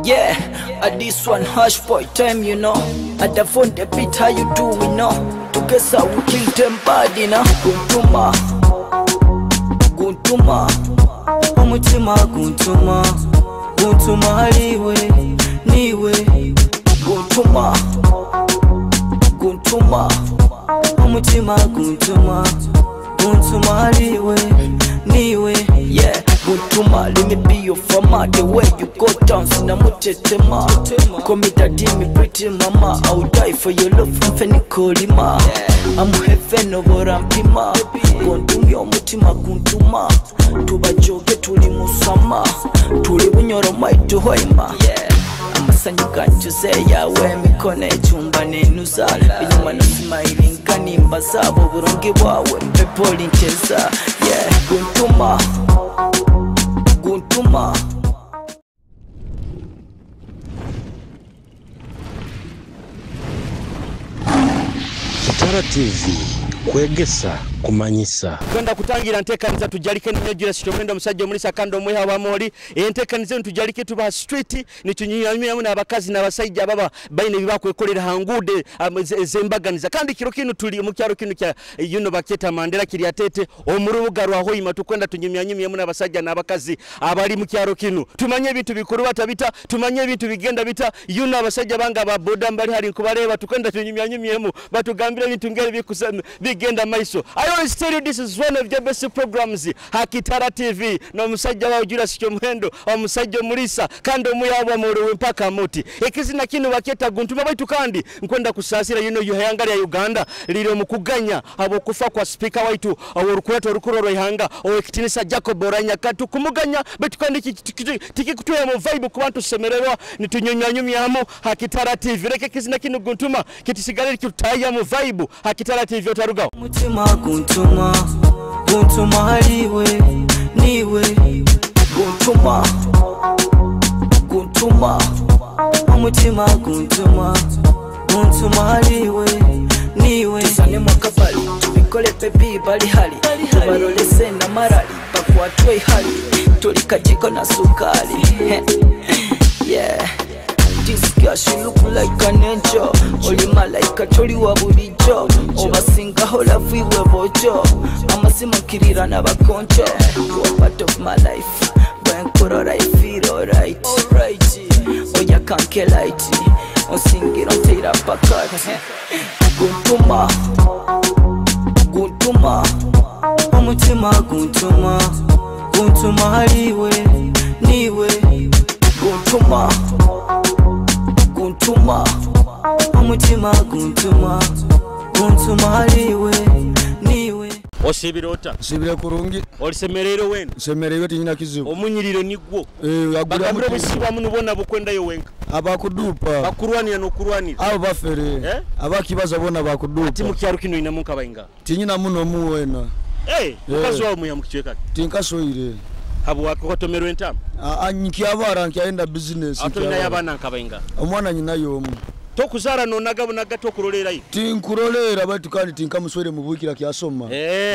Yeah, at this one hush boy time, you know. At the phone, the beat, how you do, we know. Together we kill them bad, you know. Guntuma, Guntuma, Omutima guntuma, guntuma haliwe, niwe. Guntuma, Guntuma, Omutima guntuma, guntuma haliwe, niwe. Yeah. Guntuma, let me be your farmer. The way you go down, sinamutetema. Call me daddy, me pretty mama. I will die for your love, mfenikolima. I'm heaven oborampima. Gontumye omutima guntuma. Tubajoge tuli musama. Tuli bunyoro maitu hoima. Amasanyu ganjuze yawe emikono ecumba nenuza binyuma nosimayiringa nimba zabo oburungi bwawe pepoli nteza, yeah. Guntuma, Guntuma. Kitara TV kwegesa kumanyisa. Kwenda kutangira nteekaniza tujalike n'ejjula sitomwenda omusajja omulisa kandi omweha wa mooli. Enteekaniza eno tujalike tuba street nitunyumyamu n'abakazi n'abasajja ababa balina ebye bakwekolera ha nguudo ez'embaganiza. Kandi kiro kino tuli mu kyalo kino kya yuno bakyeta Mandela kiri atete omu rubuga rwa Hoima, tukwenda tunyumyanyumyemu n'abasajja n'abakazi abali mu kyalo kino. Tumanye ebintu bikuru batabita, tumanye ebintu bigenda bita. Yuno abasajja banga aba boda mbali hari nkubareba, tukwenda tunyumyanyumyemu batugambira ebintu ngeri bigenda maiso. I always tell you this is one of the best programs Hakitara TV n'omusajja wa Julius Kyomuhendo omusajja omulisa kandi omuyabwa mu mpaka muti ekizina kino bakyeta Guntuma. Baitu kandi nkwenda kusaasira yuno ihanga lya Uganda liri omu kuganya abokufa kwa speaker waitu ow'orukurato orukuru rw'ihanga owekitinisa Jacob Oulanyah tukumuganya. Baitu kandi tikikutuya mu vibe ku bantu tusemererwa nitunyumyanyumyamu Hakitara TV. Reke ekizina kino Guntuma kitisigale kitutaya mu vibe Hakitara TV otarugaho. Omutima guntuma, guntuma haliwe, niwe. Guntuma, Guntuma, Omutima guntuma, guntuma haliwe, niwe. Tusane mwakabali tubikole pepi bali hali tubarolese na marali bakwatwe hali tuli kajiko na sukali. Yeah. This girl, she look like an angel. Oli malaika toli wa bulijjo. Obasingaho love iwe bojo. Amazima nkirira n'abakonjo. You are part of my life. When nkurora I feel alright. Oya kanke light. Onsingira onteera pakati. Guntuma, Guntuma, Omutima guntuma, guntuma haliwe, niwe. Guntuma, Guntuma, Omutima guntuma, guntuma haliwe, niwe. Osibira ota? Nsibira kurungi. Olisemereire wena? Nsemereirwe tinyina kizibu. Omunyiriro nigwo. Agura Bagambira obusiba muno bona bukwendayo wenka. Abakudupa. Bakurwanira n'okurwanira. Abo bafere. Abakibaza bona bakudupa. Ati mu kyalo kino inamu nkabainga. Tinyina muno mu wena. Mukazi wawe muya mu kichweka. Tinkasoire. Habo wakotomerwa entamu? Nkyabara nkyayenda business. Ate olinayo abaana nkabainga. Omwana nyinayo omu. Tokuzaara nonaga bunaga tokurolerayo. Tinkurolera baitu kandi tinkamuswere mu bwikira kyasoma.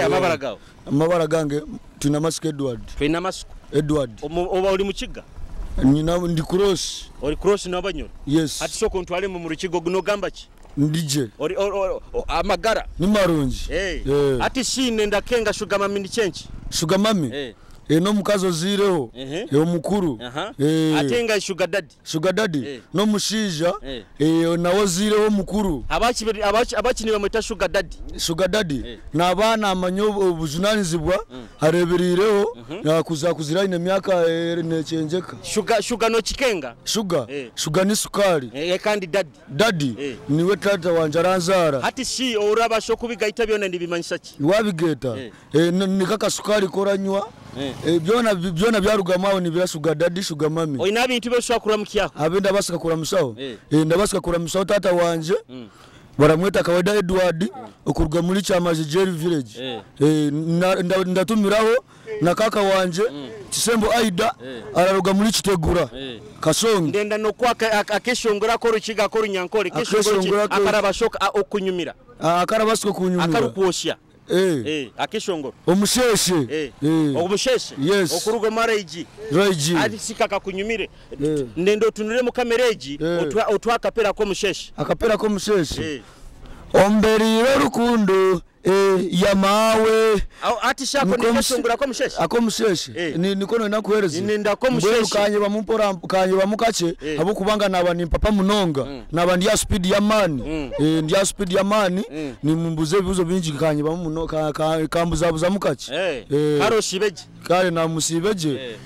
Amabara gawe. Amabara gange tuna Masiko Edward. Twina Masiko Edward. Oba oli mukiga? Nyina ndi cross. Oli cross n'abanyoro? Yes. Ati soko ntwale mu rukigo guno gamba ki? Ndije. Oli amagara. Ni marungi. Ati shine ndakenga sugar mami ni chenchi. Sugar mami? No mukazi oziireho. Omukuru. Ate nga sugar daddy. Sugar daddy n'omushaija nawe oziireho omukuru. Abaki nibamweta sugar daddy. Sugar daddy n'abaana amanya obujunanizibwa areeberiireho kuza kuzira aine emyaka nekyenjeka. Sugar nokikenga? Sugar. Sugar ni sukari. Kandi daddy. Daddy niwe tata wanje aranzaara. Hati si orabasha okubigaita byona nibimanyisa ki? Wabigeeta. Nikaka sukari koranywa. Byona byarugamu aho nibira sugar daddy sugar mami. Oyina ebintu byosobola kuramukyaho? Abe ndabasika kuramusaho. Ndabasika kuramusaho tata wanje. Baramweta Kawaida Edward okuruga muri Kyamazi Jerry Village. Ndatumiraho na kaka wanje Kisembo Aida araruga muri Kitegura Kasonga. Ndenda nokwaka akeshongora ko rukiga ko runyankore keshongora akarabashoka okunyumira. Akarabashoka okunyumira. Akarukwosya. Akeshongoro. Omusheshe. Omusheshe. Yes. Okuruga maraiji. Raiji. Ati sika kakunyumire. Nendo tunure mu kamereji otwa akapera ko musheshe. Akapera ko musheshe. Omberire rukundo ya mawe. Ati shako nikeshongora ko musheshe. Ako musheshe. Ni nikono nakuhereza. Ninda ko musheshe. Kanye bamumpora kanye bamukache abo kubanga naba ni papa munonga. Naba ndi ya speed ya mani. Ndi ya speed ya mani ni mumbuze bibuzo bingi kanye bamuno kambuzabuza mukache. Karo shibeje. Kale na musibeje.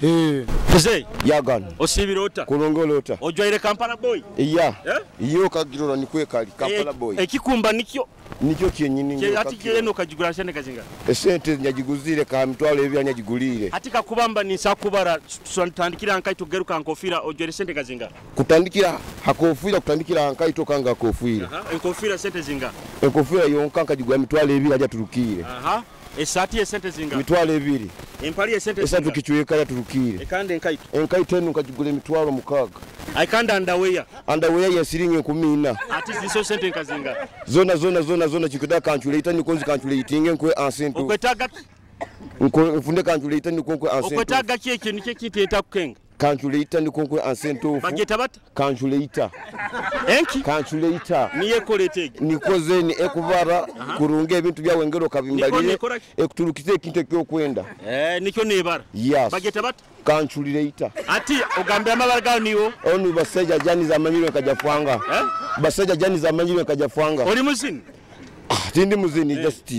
Mzee yagana. Osibirota. Kulongolota. Ojwaire Kampala boy. Iya. Iyo kagirora nikwe kali Kampala boy. Ekikumba nikyo. Nikyo kyenyini nyo. Ati kiyeno kajigura sente kazinga. Esente nyajiguzire ka mitwalo ebya nyajigulire. Ati kakubamba ni sakubara tandikira nkai tugeruka nkofira ojwaire sente kazinga. Kutandikira hakofira kutandikira nkai tokanga kofira. Enkofira sente zinga. Enkofira yonka kajigura mitwalo ebya ajaturukire. Esati esente zinga. Mitwalo ebiri. Empali esente zinga. Esatu kichweka yaturukire. Ekande enkaito. Enkaito enu kajigura mitwalo 6. Aikanda underwear. Underwear ya siringi 14. Ati ziso sente nkazinga. Zona zona zona zona chikuda kanchuleta nikonzi kanchuleitinge nkwe ansento. Okwetaga nfunde kanchuleta nikonkwe ansento. Okwetaga ki nikye kiteta kukenga. Kanchuleita nikonkwe ansento. Bageta bata? Kanchuleita. Enki? Kanchuleita. Niye koletege. Nikoze ni ekubara kurunge ebintu byawe ngero kabimbalire. Ekuturukize ekintu ekyokwenda. Nikyo nebara. Yes. Bageta bata? Kanchuleita. Ati ogambe amabara gawo niwo. Onu baseja jani za manyiro kajafwanga. Baseja jani za manyiro kajafwanga. Oli muzini? Tindi muzini just.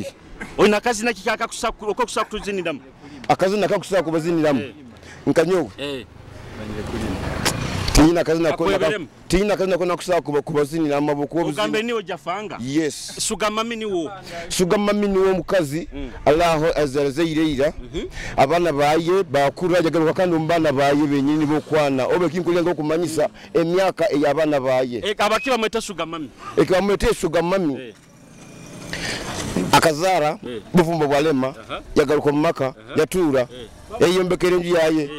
Oyina kazina kikaka kusakutuziniramu. Akazina kakusaka kubaziniramu. Nkanyowe. Tiina kazina kona tiina kazina kona kusaka kubazinira amaboko obuzini. Ogambe niwo jafanga. Yes. Suga mami niwo. Suga mami niwo mukazi Allahu azarazeira. Abana baye bakura jagaruka kandi mbana baye benyini bokwana obe kinkulya ngokumanyisa emyaka eyabana baye. Abakiba mweta suga mami. Ekabamweta suga mami. Akazara bufumbo bwalema yagaruka mu maka yatura eyombekere nju yaye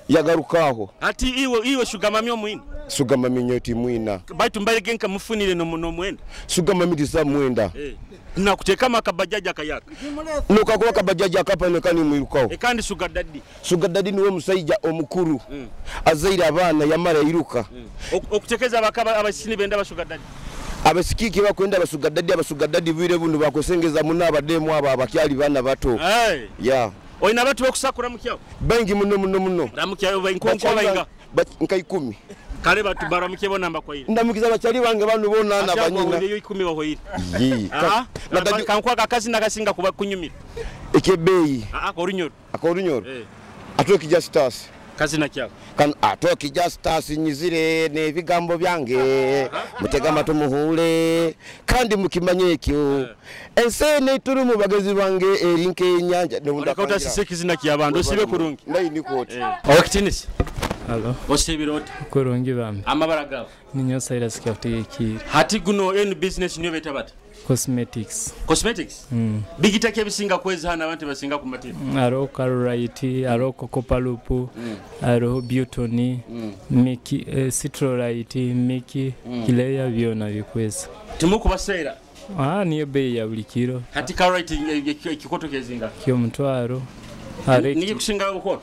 yagarukaho. Ati iwe suga mami omwina. Suga mami nyoti mwina. Baitu mbalege nka mufunire no mwenda. Suga mami disa mwenda. Nakuteka makabajaji akayaka. Nukakuwa kabajaji akapa nekani mwirukaho. Kandi suga daddy. Suga daddy niwe musaija omukuru. Azaira abana yamara iruka. Okutekeza abakaba abasini benda basuga daddy. Abasikiki bakwenda basuga daddy bwire bundu bakosengeza muna abademu aba abakyali bana bato. Yeah. Oyina batu bakusakura mukyawo. Bangi muno muno muno. Ramukyawo bainkonko bainga. Nka 10. Kale batu baramukye bona mbakwaire. Ndamukiza bakyali bange banu bona na banyina. Ayo 10 bahoire. Yi. Kankwa kakazi nakasinga kuba kunyumira. Ekebeyi. Akorunyoro. Akorunyoro. Atoki justas. Kazina kyako. Kan atoki justas nyizire nebigambo byange mutega amatu muhule kandi mukimanye ekyo. Ense ne turi mu bagezi bange eri nke nyanja. Ndakauta sise kizina kyabantu osibe kurungi. Ndayi nikoti. Owakitinisi. Halo. Osibirota. Kurungi bambi. Amabara gawo. Ninyo Cyrus Kyakutegekire. Hati guno enu business niyo beta bata. Cosmetics. Cosmetics? Bigita kebisinga kweza hana abantu basinga kumatira. Aro Carolite, aro Cocopalupu, aro Beautoni, Miki, Citrolite, Miki, Kileya byona bikweza. Timuku basera. Niyo bei ya buli kiro. Hati Carolite ekikoto kezinga. Kyo mutwaro. Niki kusinga bukoto?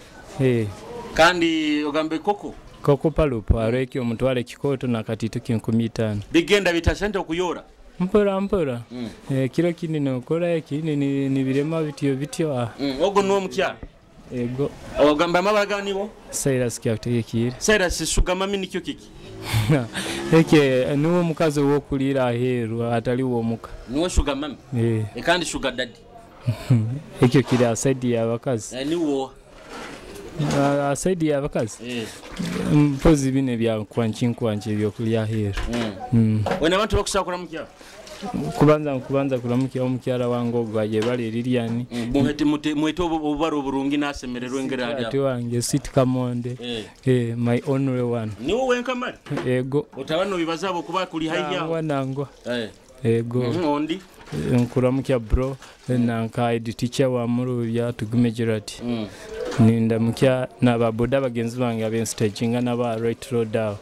Kandi ogambe koko. Cocopalupu aro ekyo mutwaro ekikoto na katito 15. Bigenda bitasente okuyora. Mpora mpora. Kiro kindi nokora ekindi ni birema bityo bityo. Ogo nuwo mukya. Ego. Ogamba amabara gawo niwo? Cyrus Kyakutegekire. Cyrus suga mami nikyo kiki? Eke nuwo mukazi wokulira aheru atali womuka. Nuwo suga mami? Kandi suga daddy. Ekyo kiri aside y'abakazi. Niwo. Aside y'abakazi. Mpozi bine bya nkwanchi ebyokulya aheru. Wena abantu bakusakura mukya? Kubanza kuramukya omukyala wange ogwo ayebale Lilian. Muhete obubaro oburungi nasemererwa engeri ali. Ate wange Sweet Kamonde. My only one. Niwo wenka mali? Ego. Otabano bibaza bo kuba kuli haiya. Nangwa. Ego. Ondi. Nkuramukya bro nanka ed teacher wa Murubya Tugume Gerard. Ninda mukya n'ababoda bagenzi bange abenstaginga n'aba right road awo.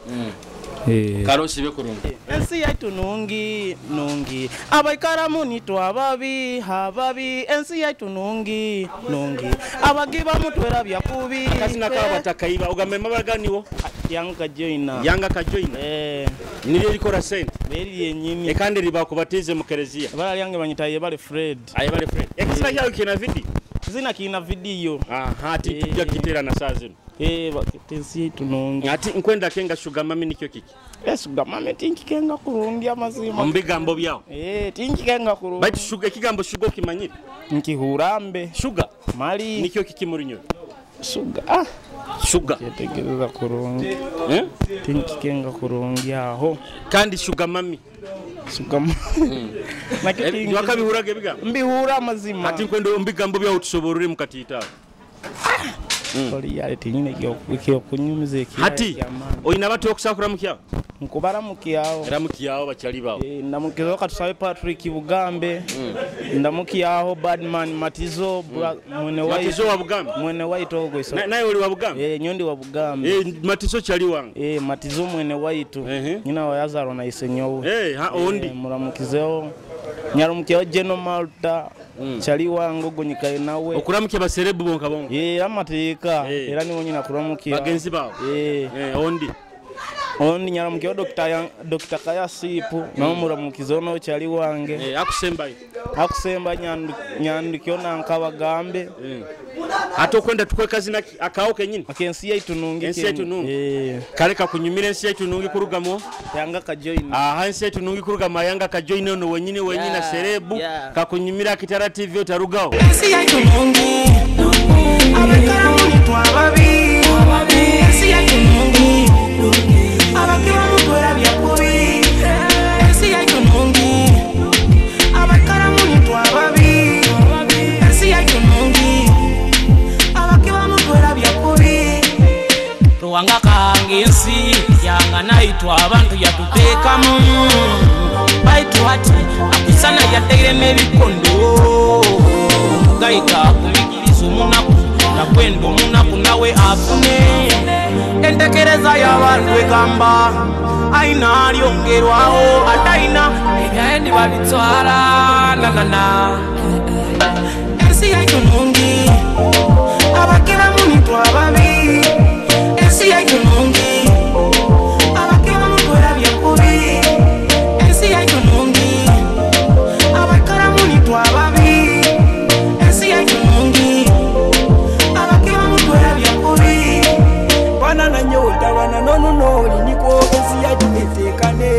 Kale osibe kurungi. Ensi yaitu nungi nungi, abaikaramu nitwe ababi ababi. Ensi yaitu nungi nungi, abagibamu twerabya kubi. Akazina kabo batakaiba ogambe mabara niwo Yanga Joina. Yanga Kajoina. Niryo likora sente. Beri yenyini. Ekandi ribakubatize mu kerezia. Ibara lyange banyita Yebale Fred. Ayebale Fred. Ekizina kyawe kina video? Kizina kina video. Aha, ati tujja kitera na saa zino. Ensi yaitu nungi. Ati nkwenda kenga sugar mami nikyo kiki? Sugar mami tinkikenga kurungi amazima. Omubigambo byawo. Tinkikenga kurungi. Baitu sugar ekigambo sugar okimanyire? Nkihurambe. Sugar mali nikyo kiki muri nyowe? Sugar. Ah. Sugar. Kyetegereza kurungi. Tinkikenga kurungi aho. Kandi sugar mami. Sugar mami. Wakabihuraga ebigambo? Mbihura amazima. Ati nkwenda omubigambo byawo tusoborere mukatiita. Oli tinyine ekyokunyumiza ekirala. Hati oyina bati okusakura mukyawo? Nkubaramukyawo. Ramukyawo bakyali bawo. Ndamukyawo katusabe Patrick Bugambe. Ndamukyawo Badman Matizo mwene wa Matizo wa Bugambe. Mwene wa Itogo iso. Naye oli wa Bugambe? Nyondi wa Bugambe. Matizo kyali wange. Matizo mwene waitu. Nyina wa Yazaro na Isenyowe. Ondi. Muramukizeo. Nyarumukyawo Jeno Malta. Kyali wange ogwo nyikaye nawe. Okuramukya baserebu bonka bonka. Amateeka era niwo nyina kuramukya. Bagenzi bawo. Ondi. Ondi nyaramukyawo Dr. Kayasipu nawe muramukizeho nawe kyali wange. Akusembayo. Akusemba nyandikyo nankabagambe. Ate okwenda tukwe kazina akawo kenyini. Akensi yaitu nungi. Ensi yaitu nungi. Kale kakunyumira ensi yaitu nungi kurugamo. Yanga Kajoina. Aha, ensi yaitu nungi kurugamo Yanga Kajoina ono wenyini wenyini na serebu. Kakunyumira Kitara TV otarugawo. Ensi yaitu nungi. Abakaramu nitwe ababi. Ensi yaitu nungi. Abakibamu twerabya kubi. Ensi yaitu nungi. Abakaramu nitwe ababi. Ensi yaitu nungi. Abakibamu twerabya kubi. Ruwanga kange ensi yanga naitwa abantu yatuteekamu. Baitu hati akusana yateiremu ebikondo. Omugayiga akumikiriza omunaku nakwenda omunaku nawe afune. Entekereza y'abantu egamba aina alyongerwaho ataina ebyaye babitwara nanana. Ensi yaitu nungi, abakibamu nitwe ababi. Ensi yaitu nungi, abakibamu twerabya kubi. Ensi yaitu nungi, abakaramu nitwe ababi. Ensi yaitu nungi, abakibamu twerabya kubi. Bana na nyota bana nonu noli niko ensi yaitu etekane.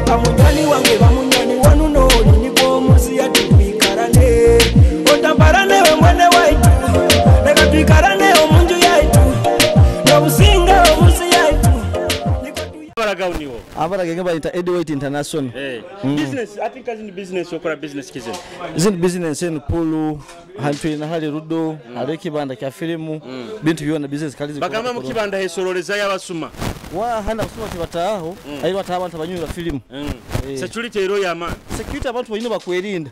Bamunyani wange bamunyani wanu noli niko munsi yaitu twikarane. Otambarane we mwene waitu, leka twikarane omunju yaitu. Nobusinga omunsi yaitu. Baragauniwo. Abaragenge bayita Edward International. Business, I think as in business okora business kizini. Zini business enu pulu, hantu ina hali rudo, hali kibanda kya filimu, bintu byona business kalizi. Bagamba mu kibanda hesoroleza y'abasuma. Wa hana basuma tibataho, ayi bataha abantu abanyura filimu. Security ero ya man. Security abantu bayino bakwerinda.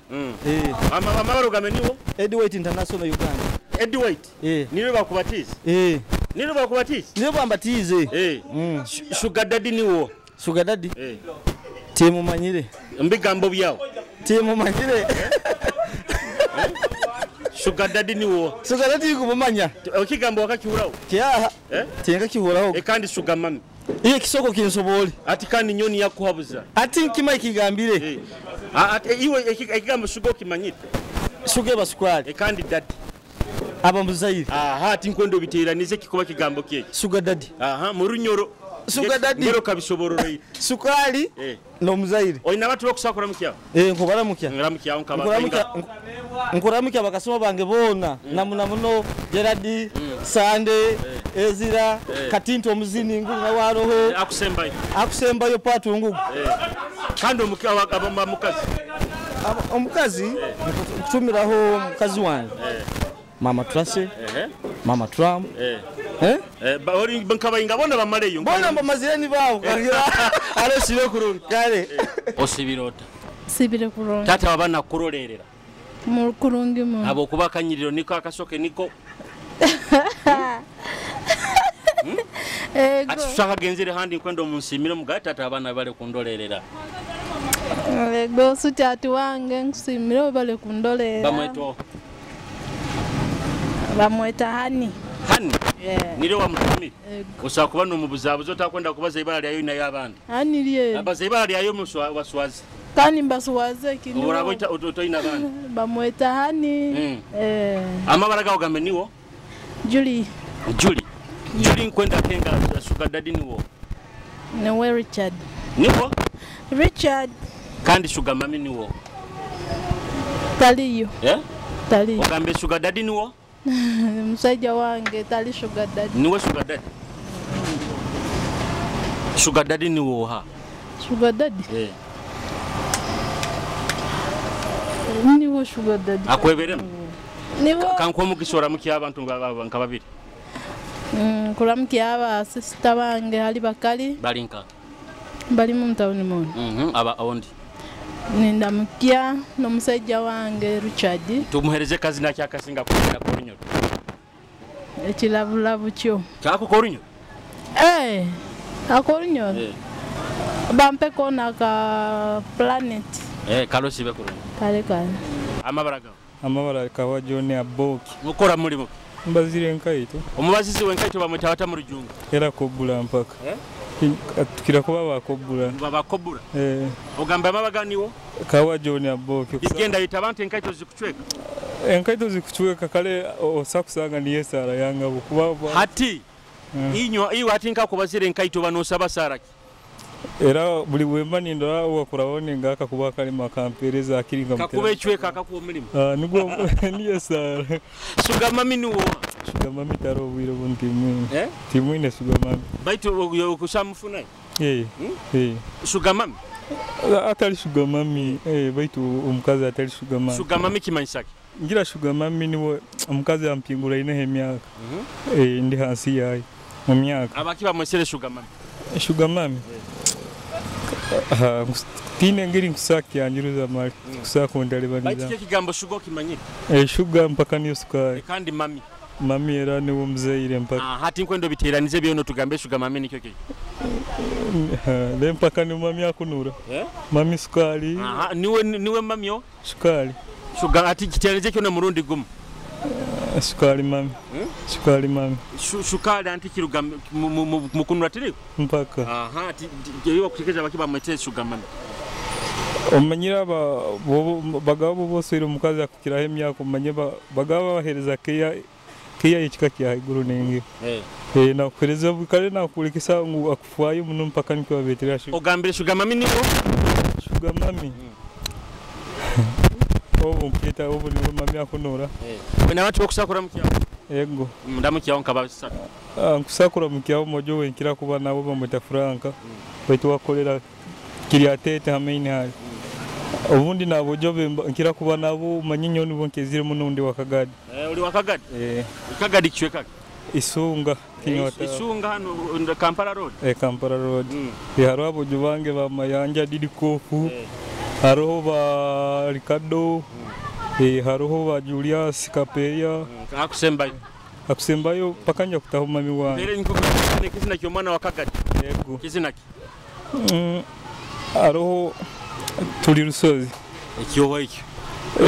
Amabaro gameniwo? Edward International Uganda. Edward. Niwe bakubatiza. Niwe bakubatiza. Niwe bambatize. Sugar daddy niwo. Sugar daddy? Timumanyire. Mbigambo byawo. Timumanyire. Sugar daddy niwo. Sugar daddy kumumanya. Ekigambo wakakihuraho? Kyaha. Tinga kihuraho. Kandi sugar mami. Iye kisoko kinsobole. Ati kandi nyoni yakuhabuza. Ati nkima ikigambire. Ati iwe ekigambo sugar okimanyire. Sugar basukali. Kandi daddy. Aba muzaire. Aha, ati nkwendo biteranize kikuba kigambo kyeki. Sugar daddy. Aha, murunyoro. Sugar daddy. Ngero kabisobororo. Sukali no muzaire. Oyina batu bokusakura mukya? Nkubaramukya. Nkubaramukya nkaba. Nkuramukya bakasoma bange bona. Namuna muno Gerard, Sande, Ezira, Katinto omuzini ngunga waroho. Akusembayo. Akusembayo patu ngugu. Kandi omukazi. Omukazi nkutumiraho omukazi wange. Mama Tracy, Mama Trump. Ori nkabayinga bona bamaleyo. Bona mbamazireni bawo kagira. Ale sibe kurungi. Kale. Osibirota. Sibire kurungi. Tata wabana kurolerera. Mu kurungi mu. Abo kubakanyiriro niko akasoke niko. Ego. Ati tushakagenzere handi nkwenda omunsimire mugaye tata abaana bale kundolerera. Ego sweetheart wange nkusimire obale kundolera. Bamweta Bamweta Hani. Hani? Yeah. Nire wa mutumire. Ego. Osaba kuba nomubuzabuza otakwenda kubaza ibara lyayo nayo abandi. Hani lye. Abaza ibara lyayo waswazi. Kandi mbaswaze kini. Oraba otoina abandi. Bamweta Hani. Eh. Amabara gawo gambe niwo? Julie. Julie. Julie nkwenda kenga sugar daddy niwo. Niwe Richard. Niwo? Richard. Kandi sugar mami niwo. Taliyo. Eh? Taliyo. Ogambe sugar daddy niwo? Musajja wange tali sugar daddy. Niwe sugar daddy. Sugar daddy niwo ha. Sugar daddy? Eh. Niwe sugar daddy. Akweberemu. Niwe. Kanko mukisora muki abantu nka babiri. Kuramukya aba sister bange hali bakali. Balinka. Bali mu mtawuni muno. Aba ondi. Nindamukya n'omusajja wange Richard. Tumuhereze kazi na kyakasinga kugenda ku runyoro. Ekilavulavu kyo. Kyako ku runyoro? Eh, ako runyoro. Eh. Bampe kona ka planet. Eh, kalosi be ku runyoro. Kale kale. Amabara gawo. Amabara kawa John Aboki. Mukora mulimo. Mbazire nkaito. Omubazizi wenkaito bamweta bata mu rujungu. Era kobula mpaka. Eh? Tukira kuba bakobula. Babakobula. Eh. Ogamba amabaga niwo? Kawa John Aboki. Igenda yita abantu enkaito zikuchweka. Enkaito zikuchweka kale osakusanga ni yesara yanga kuba hati. Inyo iwe atinka kubazire enkaito banosaba saraki. Era buli wemba nindora wakurabone ngaka kuba kali makampereza akiringa mutera. Kakuba echweka akakuwa mulimo. Ah nigwo ni yesara. Sugar mami niwo. Sugar mami taro bwire buntimwe. Eh? Timwine sugar mami. Baitu okusamufuna. Eh. Eh. Sugar mami. Atali sugar mami eh baitu omukazi atali sugar mami. Sugar mami kimanyisaki. Ngira sugar mami niwo omukazi ampingura ine emyaka. Eh ndi hansi yayi mu myaka. Abakiba mwesere sugar mami. Sugar mami. Tine ngiri nkusaki anjiruza mali kusako ndalibaniza. Baitu kigambo sugar kimanyika. Eh sugar mpaka niyo sukari. Kandi mami. Mami era niwo mzeire mpaka. Ah hati nkwendo biteranize byono tugambe sugar mami nikyo kiki. Le mpaka ni mami akunura. Eh? Mami sukari. Aha niwe mami yo? Sukari. Sugar ati kiteranize kyo na murundi gumu. Sukari mami. Sukari mami. Sukari anti kiruga mukunura tiriko? Mpaka. Aha ati iwa kutekeza bakiba mwete sugar mami. Omanyira bagabo bose iri mukazi akukiraho emyaka omanye bagabo bahereza keya keya ekika kya iguru nenge. Eh nakuhereza kale nakurekesa ngu akufwayo muno mpaka nikyo babetera sugar. Ogambire sugar mami niwo? Sugar mami. Obu mpita obu niwe mami akunura. Wena abantu bokusakura mukyawo? Yego. Ndamukyawo nkaba satu. Nkusakura mukyawo mojo wenkira kuba nabo bamweta Franka. Baitu wakolera kiryatete hamaini hali. Obundi nabojo nkira kuba nabo manyinyo nibo nkezire muno ndi wakagadi. Eh uli wakagadi? Eh. Kagadi kichweka? Isunga kinyota. Isunga hano Kampala Road. Eh Kampala Road. Haro abojo bange ba Mayanja Didi Kofu. Haroho ba Ricardo. Haroho ba Julius Kapeya. Akusembayo. Akusembayo pakanja kutaho mami wange. Mbere nkuko kizina kyo mwana wakagadi. Yego. Kizina ki? Aroho tuli rusozi. Ekyoho ekyo.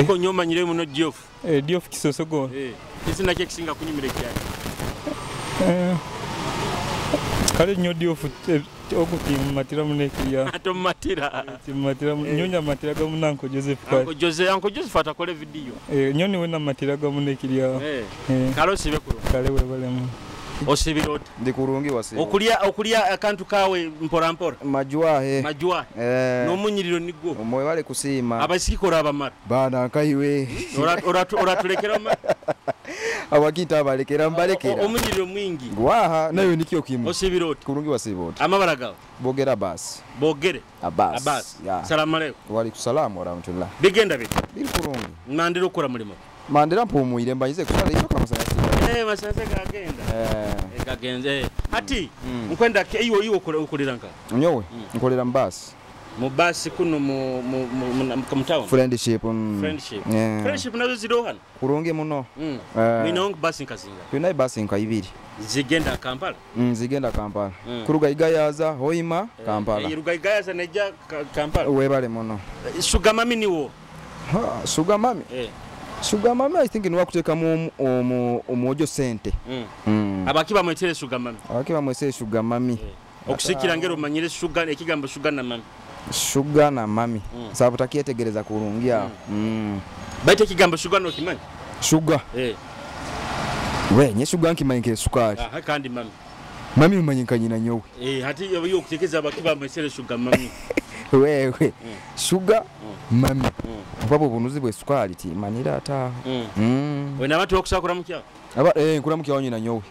Uko nyomanyire muno Diof. Eh Diof kisosogo. Eh. Kizina kye kisinga kunyumira kyali. Kale nyo Diof okutimmatira munekiriya. Atomatira. Timmatira nyonya matira gamunanko Joseph kale. Anko Joseph, Anko Joseph atakole video. Eh nyoni wena matira gamunekiriya. Eh. Kalo sibe kulo. Kale webalemu. Osibira oti? Ndi kurungi wasiba. Okulya akantu kawe mpora mpora. Majwahe. Majwahe. N'omunyiriro nigwo. Omwe bale kusiima. Abasikora abamara. Bana nkaiwe. Oratulekera omara. Abakita abalekera mbalekera. Omunyiriro mwingi. Gwaha nayo nikyo kimu. Osibira oti? Kurungi wasiba oti. Amabara gawe. Bogera basi. Bogere. Abbas. Abbas. Salamu aleikum. Wa aleikum salamu wa rahmatullah. Bigenda biti. Biri kurungi. Mandira okora mulimo. Mandira mpumwire mbanyize kusala icyo kamasanyarazi. Eh masanyarazi gagenda. Eh gagenze. Hati nkwenda iwo iwo ukolera nka. Nyowe nkolera mbasi. Mu basi kuno mu town. Friendship. Friendship. Yeah. Friendship nazo ziriho hano. Kurungi muno. Mwinaho basi nkazinga. Tulina basi nka ibiri. Zigenda Kampala. Zigenda Kampala. Kuruga Igayaza, Hoima, Kampala. Ruga Igayaza nejja Kampala. Webale muno. Sugar mami niwo. Ha, sugar mami. Sugar mami I think niwa kuteekamu omwojo sente. Abaki bamwetere sugar mami. Abaki bamwesere sugar mami. Okusikira ngero manyire sugar ekigambo sugar na mami. Sugar na mami. Sababu takyetegereza kurungi aho. Baite ekigambo sugar no kimanyi? Sugar. We nye sugar nkimanyi ke sukari. Aha kandi mami. Mami umanyi kanyina nyowe. Hati yo kutekeza abaki bamwesere sugar mami. Wewe sugar mami. Oba obunuzi bwe sukari ti manyira ata. We nabantu bakusakura mukya? Aba nkura mukya nyina nyowe.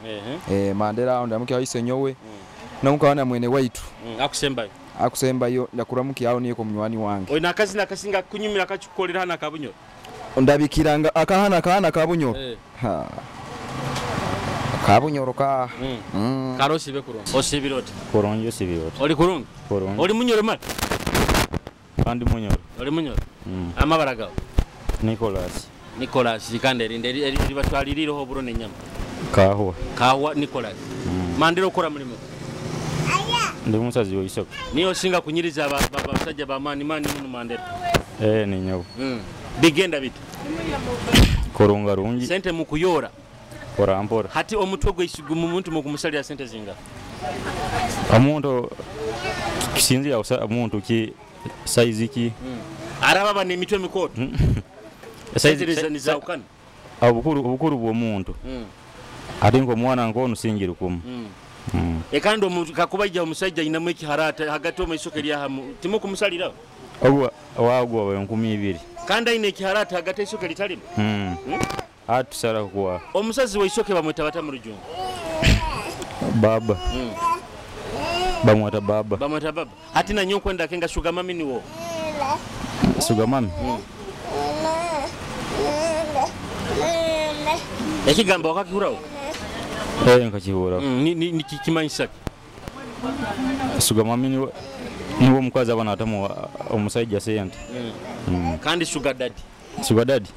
Mandela ndamukya ise nyowe. Namukawana mwene waitu. Akusembayo. Akusembayo ndakuramuki aho niyeko munywani wange. Oina akazi nakasinga kunyumira akachukolera hana kabunyoro. Ndabikiranga akahana kahana kabunyoro. Ha. Kabunyoro ka. Karosi be kurungi. Osibiroti. Kurungi osibiroti. Oli kurungi? Kurungi. Oli munyoro mali? Kandi munyoro. Oli munyoro? Amabara gawe? Nicholas. Nicholas kandi erinde ribatwalirireho oburo n'enyama. Kahwa. Kahwa Nicholas. Mandira okora mulimo. Ndi musazi w'isoko. Niyo singa kunyiriza abasajja ba mani mani muno Mandela. Ni nyobo. Bigenda bita. Kurunga rungi. Sente mukuyora. Kora mpora. Hati omutwe gw'isigumu omuntu mukumusalira sente zinga. Omuntu kisinzira omuntu ki size ki. Araba bane emitwe mikoto. Size ni zaukana. Obukuru bw'omuntu. Ate ng'omwana ngono singira kumu. Ekandi kakubaija omusajja inamu ekiharata hagati omaisoke lyahamu timukumusalira. Ogwa wagwa 2000. Kandi aine ekiharata hagati eisoke litalimu. Atusala kuwa. Omusazi waisoke bamweta bata mu Rujungu. Baba. Bamweta baba. Bamweta baba. Hati na nyo kwenda kenga sugar mami niwo. Sugar mami. Ekigambo wakakihurawo? Nkakihurawo. Ni kimanyisa ki? Sugar mami niwo omukazi abana atamu omusajja sente. Kandi sugar daddy. Sugar daddy.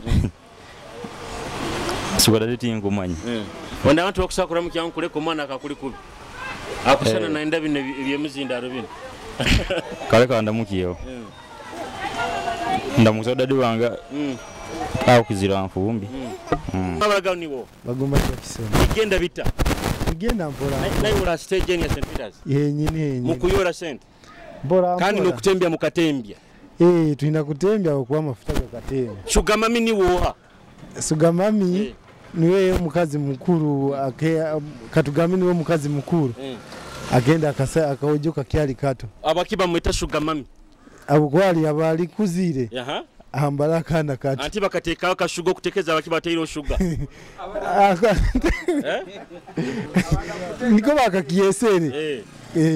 Sugar daddy tinkumanyi. Onda abantu bakusakura mukyangu kuleka omwana akakuli kubi. Akusana naenda bino ebyemizindaro bino. Kale kandamukiyeho. Ndamusa daddy wange. Aho kizira nfumbi. Abalaga niwo. Bagomba Jackson. Igenda bita. Igenda mpora. Naye ura stage ya St Peters. Yenyini. Mukuyora sente. Mbora. Kandi nokutembya mukatembya. Tulina kutembya okuwa mafuta gakatembya. Sugar mami niwoha. Sugar mami niwe mukazi mukuru katugami niwe mukazi mukuru. Agenda akaojoka kyali kato. Abakiba mwita sugar mami. Abugwali abali kuzire. Ambala akana kato. Anti bakateekawo kashuga okutekeeza abakiba bateyiro shuga. Niko bakakiyesere.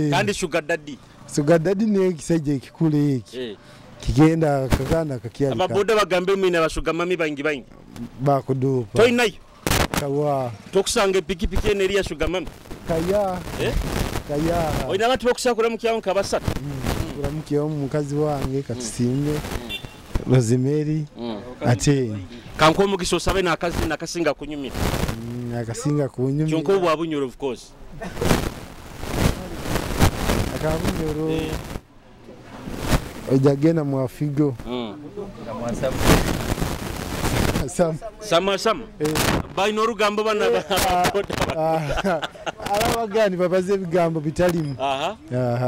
Kandi sugar daddy. Sugar daddy niye ekisajja ekikulu eki. Kigenda kakana kakyali. Ababoda bagambe mwine abasuga mami bangi bangi. Bakudupa. Toyinayo. Kawa. Tokusanga epikipiki eno eri ya sugar mami. Kaya. Kaya. Olina abantu bokusakula mu kyawo nkabasatu. Kulamukiyawo mukazi wange katusimbe. Rosemary ate kanko omukisa osabe n'akazi nakasinga kunyumira. Akasinga kunyumira. Kyonka obwa Bunyoro of course. Akabunyoro. Ojagenda mu Afigo. Sama sama. Balina olugambo bana abagani babaze ebigambo bitalimu.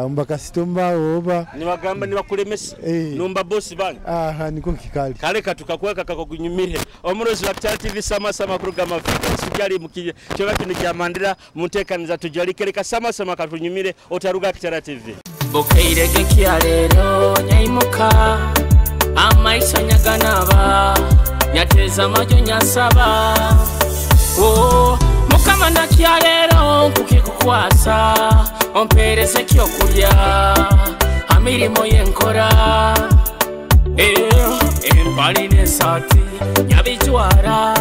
Mbakasitoma oba nibagamba nibakulemesa nomba bosi bange. Niko kikali. Kale katukakweka kakunyumire. Omurozi wa Kitara TV sama sama kurugama Afrika sijali mukije kyoba kino kya Mandela munteekaniza tujalikere sama sama katunyumire otaruga Kitara TV. Bokeireke kyalero nyaimuka amaiso nyaganaba nyateza majo nyasaba. Oh, mukama nakyalero nkukikukwasa ompereze kyokulya amirimo yenkora. Empali n'esaati nyabijwara.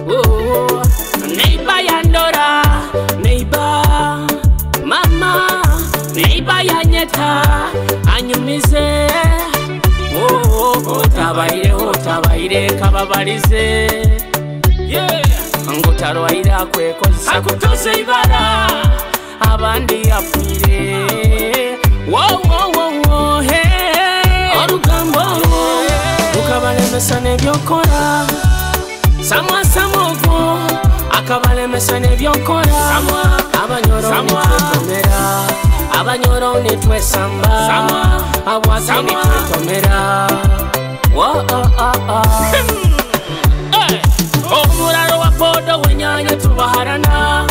Oh, neiba yandora neiba mama Neiba yanyeta anyumize. Oh, tabaire tabaire kababalize. Yeah, ngotarwaira kwekozesa akutoze ibara abandi afire. Wo wo wo wo hey, orugambo rukabalemesa nebyokora. Samwa samoko akabalemesa nebyokora. Abanyoro nitwetomera, abanyoro nitwesamba, abwaki nitwetomera. Wo oh oh oh. Omuraro wa podo wenyanya tubaharana.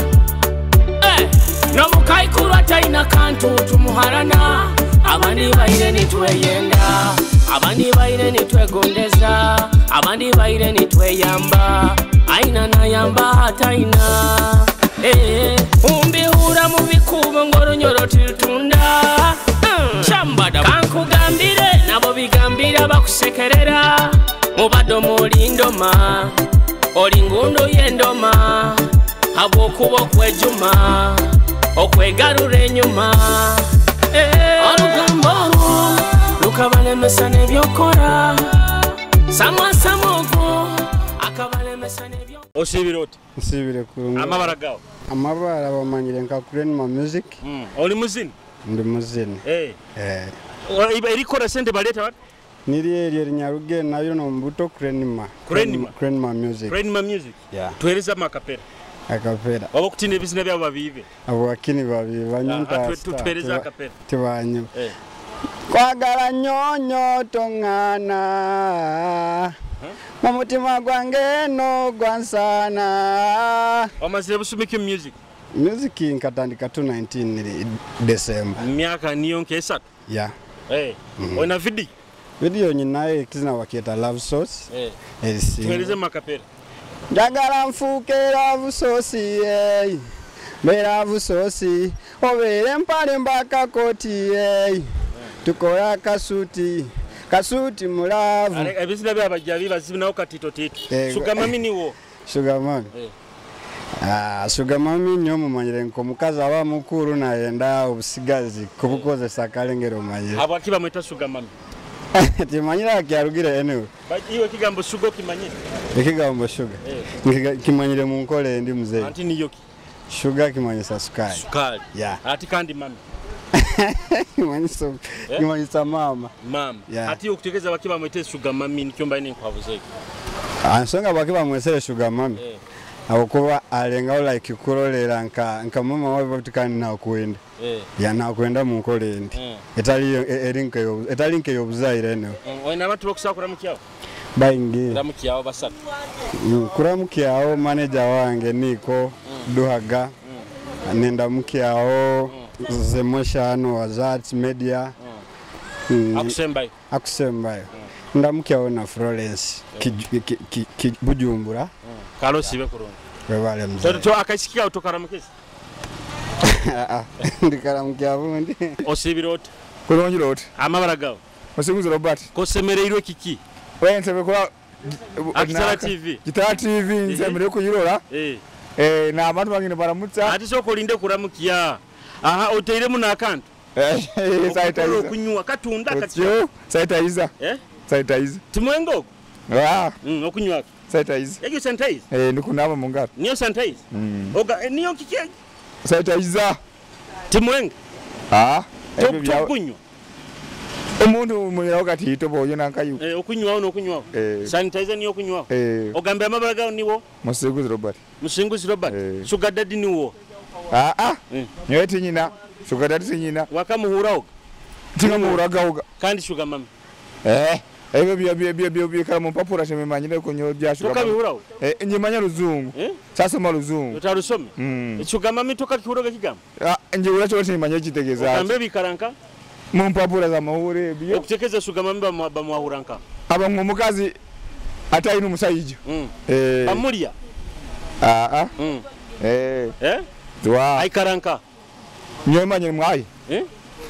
Nomukaikuru ataina kantu tumuharana. Abandi baire nitweyenda, abandi baire nitwegondeza, abandi baire nitweyamba. Aina nayamba ataina. Umbihura mu bikubo ngoronyoro tiltunda. Shambada kankugambire nabo bigambira bakusekerera. Mubado mulindoma olingundo yendoma. Habwokuba okwejuma okwegarura enyuma. Orugambo olwo lukabalemesa n'ebyokora. Samwa samoko akabalemesa n'ebyo. Osibire oti? Nsibire kurungi. Amabara gawo? Amabara bamanyire nka Crenma Music. Oli muzini? Ndi muzini. Erikora sente baleta bati? Niri eryo erinyaruge nayo nombuto Crenma. Crenma. Crenma Music. Crenma Music. Yeah. Tuhereza amakapera. Akapera. Waba okutina ebizina byabo babibe. Abo bakini babiba nyonta. Tuhereza akapera. Tibanyo. Kwagala nyonyo tongana. Mu mutima gwange no gwansana. Omazire busumiki music. Music nkatandika 2019 December. Myaka niyo nkesatu. Yeah. Ona video? Video nyinayo ekizina wakieta Love Sauce. Tuhereze makapera. Njagala nfuuke love sauce eh. Mbe love sauce obeere mpale mbaka koti eh. Tukola kasuti kasuti mulavu. Ebizina by'abajabi bazibinawo katito tito. Sugar mami niwo. Sugar mami. Sugar mami nnyo mumanyire nko mukazi aba mukuru nayenda obusigazi kubukozesa kalengero manyire. Habwaki bamweta sugar mami? Timanyire akyarugire anyway. Iwe ekigambo sugar okimanyire? Ekigambo sugar. Kimanyire mu nkola endi muzeeyi. Anti niyo ki? Sugar kimanyisa sukari. Sukari. Yeah. Ati kandi mami. Kimanyisa mama. Mama. Yeah. Ati okutegeeza baki bamwete sugar mami nikyo mbaine nkwabuzeeko. Ensonga baki bamwesere sugar mami. Awokuba alengawo like kurolera nka mama wawe batukani nakwenda. Ya nakwenda mu nkola endi. Etali nkeyo obuzaire eno. Olina abantu bokusaba kuramukyawo? Baingi. Kuramukyawo basatu. Kuramukyawo manager wange Niko Duhaga. Nenda mukyawo Zemoshano wa Zat Media. Akusembayo. Akusembayo. Ndamukyawo na Florence Bujumbura. Kalosi be kurungi. Webale mzee. To akasikika otokaramukisa. Ndikaramukya bundi. Osibire oti? Kulungi oti. Amabara gawo? Osinguzi Robert. Kosemereirwe kiki? Wensebe kuba Kitara TV. Kitara TV nsemere kuyirora. Na abantu bangine baramutsa. Ati soko olinde kuramukiya. Aha oteiremu n'akantu. Sanitizer. Okunywa katunda kati. Sanitizer. Sanitizer. Timwengo ogwo? Ah. Okunywa. Sanitizer. Ekyo sanitizer? Ndikunaba mu ngaro. Niyo sanitizer? Oga niyo kiki? Sanitizer. Timwengo. Ah. Tokunywa. Omuntu munyirawo kati itobo nankayu. Okunywawo n'okunywawo. Sanitizer niyo okunywawo. Ogambe amabara gawo niwo? Musinguzi Robert. Musinguzi Robert. Sugar daddy niwo? Ah. Nyowe tinyina. Sugar daddy tinyina. Wakamuhurawo? Tingamuhuragawoga. Kandi sugar mami. Ebyo byo bikara mu mpapura shemimanyire ko nyo bya sugar. Tokabihurawo? Nyimanya luzungu. Sasoma luzungu. Otarusome? Sugar mami tokakihuraga kigambo? Njihura kyo timanye kitegeeza. Ogambe bikaranka? Mu mpapura z'amawulire ebyo. Okutegeeza sugar mami bamuwahuranka. Aba omukazi atalina omusajja. Bamulya? Aikaranka? Nyowe manyire mwayi.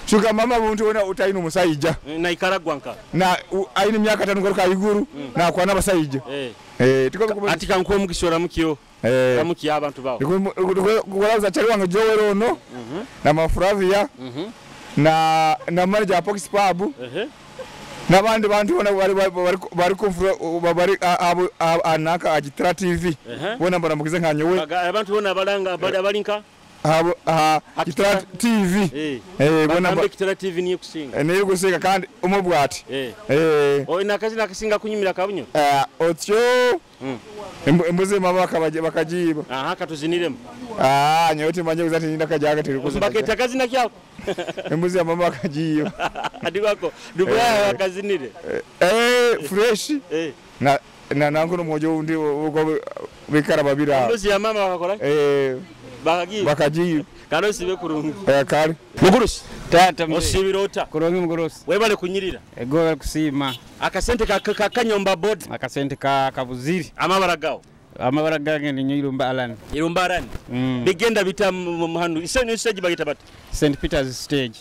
Sugar mama buntu wona utalina omusajja. Naikaragwanka. Na alina emyaka 5 garuka iguru nakwana abasajja. Ati kankuwa omukisa oramukyo. Ramukiya abantu bawo. Ndikurabuza chali wange Joel ono na Mafravia. Na na manager wa Pox Pub. N'abandi bantu bona bari bari kumfura bari abo anaka agitara TV. Bona mbaramukize nka nyowe. Abantu bona abalanga abalinka abo Kitara TV. Bona Kitara TV niyo kusinga. Niyo kusinga kandi umubwati. Oyina akazina akasinga kunyumira kabunyo? Otyo. Embuzi mama bakajiba. Aha, katuziniremu. Nyowe timanye kuzati ninda kajaga tiri kuzina. Baketa kazina kyako. Embuzi ya mama bakajiba. Adiwako dubaya bakazinire. Fresh. Na na nangu mmoja undi uko bikara babira. Embuzi ya mama bakakora? Bakajiba. Bakajiba. Kalosi be kurungi. Kale. Mugurusi. Tata mzee. Osibira ota. Kurungi mugurusi. Webale kunyirira. Ego kusiima. Akasente ka kanyomba board. Akasente ka kabuziri. Amabara gawo. Amabara gange ni Irumba Alan. Irumba Alan. Bigenda bita muhanu. Ise ni stage bagita bati. St Peter's stage.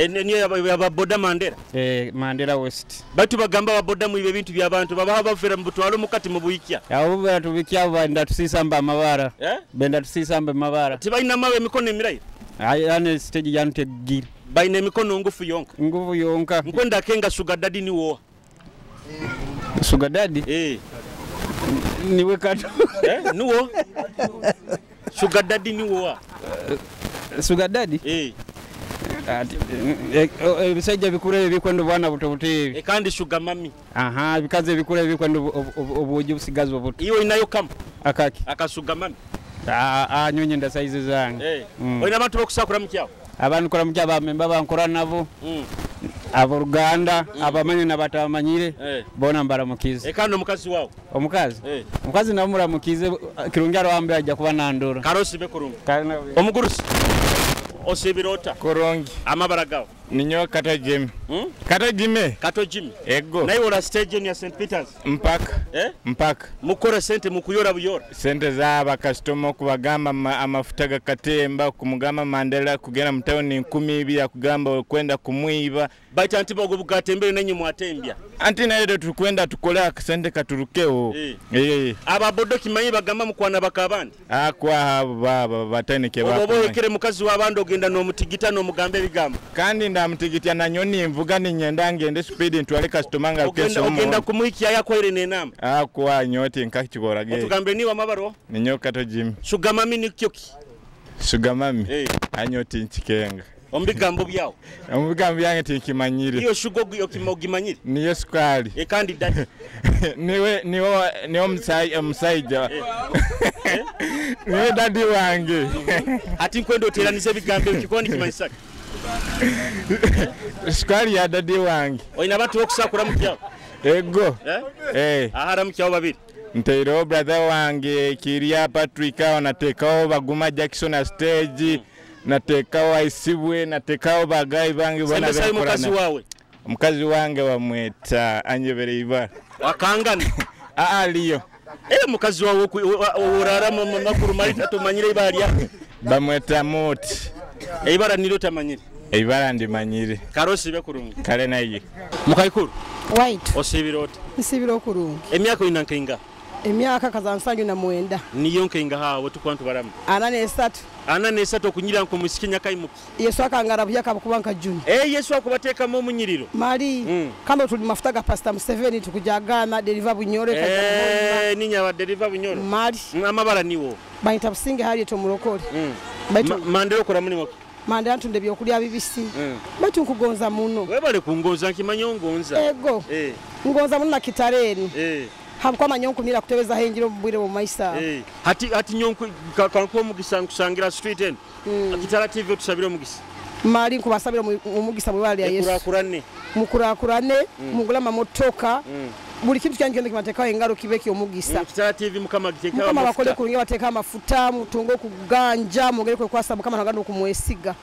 Niyo yaba boda Mandela. Mandela West. Batu bagamba baboda mu ibe bintu bya bantu babaha bafera mu butwalo mukati mu buikya. Abo batubikia benda tusisamba amabara. Benda tusisamba amabara. Tibalina mawe emikono emirayi. Ayane stage yante gira. Baina emikono ngufu yonka. Ngufu yonka. Nkwenda kenga sugar daddy ni wo. Sugar daddy? Niwe kato. Nuwo. Sugar daddy ni wo. Sugar daddy? Ebisajja bikula ebikwenda obwana buto buto ebi. Kandi sugar mami. Aha, ebikazi ebikula ebikwenda obuugi busigazi obuto. Iwe inayo kamu. Akaki. Akasuga mami. Nyonyi nda size zange. Olina abantu bokusakura mukyawo? Abantu kola mukyawo bamemba bankora nabo. Aboluganda abamanyi n'abatamanyire bona mbaramukize. Kandi omukazi wawe? Omukazi? Omukazi namuramukize kirungi arwambe ajja kuba nandora. Karosi bekurungi. Omugurusi. Osibira ota? Kurungi. Amabara gawo? Ninyo Kato Jimmy. Kato Jimmy. Kato Jimmy. Ego. Naye ola stage ya St Peters? Mpaka. Mpaka. Mukora sente mukuyora buyora. Sente za bakasitoma okubagamba amafuta gakatemba kumugamba Mandela kugenda mu town 2000 akugamba okwenda kumwiba. Baita anti bogo bugatembere nenye mwatembya. Anti naye tukwenda tukole akasente katurukeho. Ababodo kimanyi bagamba mukwana bakabandi. Akwa baba batanike baba. Obo hekere mukazi w'abandi ogenda n'omutigita n'omugamba ebigambo. Kandi ndamutigitya na nyoni mvuga ninyenda ngende speed ntwale customer nga rukesho. Ogenda kumuhikia yakwere nenamba. Akwa nyoti nkakikorage. Otugambe niwa mabaro? Ninyo Kato Jimmy. Sugar mami ni kyoki? Sugar mami. Anyoti nchikenga. Omubigambo byawo. Omubigambo byange tinkimanyire. Iyo shugo ogimanyire. Niyo sukali. Kandi daddy. Niwe niwe omusajja. Niwe daddy wange. Ati nkwenda oteranise ebigambo ekikondi kimanyisaka. Sukali ya daddy wange. Oyina abantu bokusakura mukyawo? Ego. Ahara mukyawo babiri. Nteiro brother wange Kiria Patrick natekao Baguma Jackson na stage. Natekao Aisibwe, natekao bagai bange bona bekora. Mukazi wawe. Mukazi wange bamweta Anyebere Ibara. Wakangana. Aliyo. Mukazi wawe urara mu makuru marita tumanyire ibara. Bamweta Moti. Ibara nilo tamanyire. Ibara ndimanyire. Karosi bekurungi. Kale naye. Mukaikuru. White. Osibira ota? Nsibira okurungi. Emyaka oyina nkenga? Emyaka kaza 79. Niyo nkenga hawe tukwantu baramu. 43. 43 okunyira nko musiki nyakaimuki. Yesu akangara buyaka bukuba nka Juni. Yesu akubateka mu munyiriro. Mali. Kama tuli mafuta ga Pastor Museveni tukujagana deliver bunyore kaja. Ninya wa deliver bunyore. Mali. Amabara niwo. Bayita businge hali tomurokole. Mandela okora mulimo. Mandela ntunde byokulya bibisi. Baitu nkugonza muno. Webale kungonza nkimanyo ngonza. Ego. Ngonza muno na kitareni. Habukwa manyonku mira kutebeza henjiro mbwire mu maisa. Hati nyonku kanko mugisa nkusangira street en. Kitara TV tusabire omugisa. Mali nkubasabira omugisa mu bali ya Yesu. Mukurakurane. Mukurakurane, mugula mamotoka. Buli kintu kyange kimatekawo engalo kibeki omugisa. Kitara TV mukama gitekawo. Mukama bakole kulungi bateka amafuta, mutungo kuganja, mugere kwekwasa mukama naganda okumwesiga.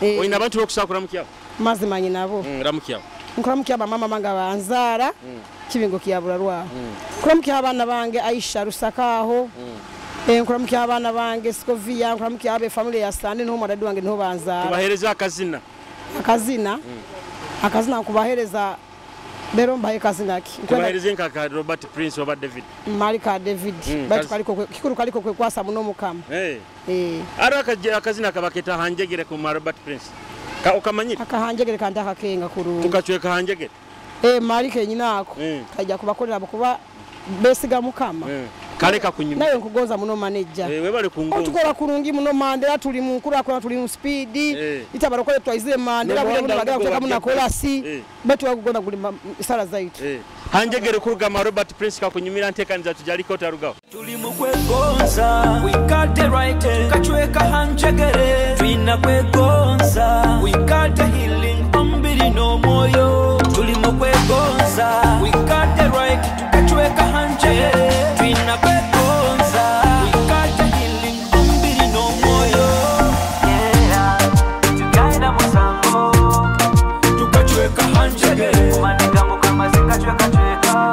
Oyina abantu bokusakura mukyawo? Mazimanyi nabo. Ramukyawo. Nkora mama manga banzara. Kibingo kiyabularwa. Nkora mukya abana bange Aisha Rusakaho. Nkora mukya abana bange Skovia, nkora mukya abe family ya Sande no mwadadi wange niho banzara. Tubahereza akazina. Akazina? Akazina kubahereza Bero mbaye kazina ki. Tubahereze nka ka Robert Prince oba David. Mali ka David. Baitu kaliko kikuru kaliko kwekwasa muno mukama. Aro akazina kabaketa hanjegere ku Robert Prince. Ka okamanyire Akahanjegere kandi akakenga kurungi. Tukacweka hanjegere. Mali kenyina ako. Kajja kubakolera kuba besiga Mukama. Kaleka kunyuma. Nawe nkugonza muno manager. Webale kungonza. Otukola kurungi muno Mandela tuli mu nkura kwa tuli mu speed. Itabara kole twaizire Mandela bule muno bagala kutaka muna kolasi. Betu wakugonda kulima sala zaitu. Hanjegere kurugama Robert Prince kakunyumira ntekaniza tujaliko tarugaho. Tuli mu kwegonza. We got the right. Tukachweka hanjegere. Twina kwegonza. We got the healing ombiri no moyo. Tuli mu kwegonza. We got the right. Tukachweka hanjegere. Twina kwegonza. We got the healing ombiri no moyo. Yeah. Tukaenda musango. Tukachweka hanjegere. Kumanika mukama zikachweka chweka.